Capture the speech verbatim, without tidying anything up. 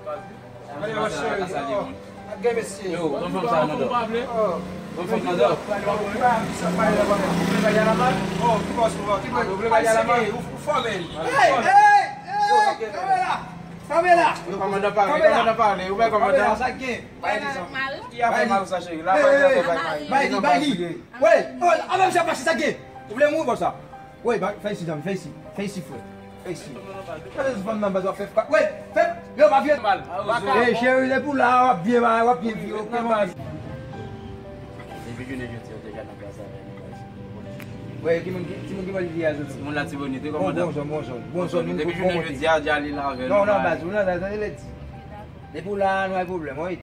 Gade yon cheri. Gade mesye. Yo, bon fanm sa, non, dò. Bon fanm, non, dò. Ou vle bay a la mal? Oh, ki bòs ou, ki bòs ou? Ou vle bay a la mal? Ou fòme. Hey, hey, hey, kanpe la. Kanpe la. Kòmandan pale, kòmandan pale. Ou bay kòmandan. Sa gen. Ki afè mal sa, cheri? La, bay, bay, bay, bay. Bay li, bay li. Wey, oh, a menm jan pase sa gen. Ou vle mouri konsa? Wey, bay, fè isi, zanmi, fè isi. Fè isi, frè. Fè isi. Fè isi, fanm nan, baz, w ap fè, wey, fè, yo, pa vye. Mal. Ey, cheri, depi w la, w ap byen, w ap byen viv, ok, man. Depi jounen jodi, yo deja nan klas avè nou, baz. Wey, ki moun ki, ki moun ki pral di a jodi? Moun la Tibonit, wi, kòmandan. Bon, bon zòn, bon zòn. Depi jounen jodi a, Djali la avè nou. Non, non, baz, ou nan, nan, nan, ledi. Depi w la, nou ay pwoblèm, wi.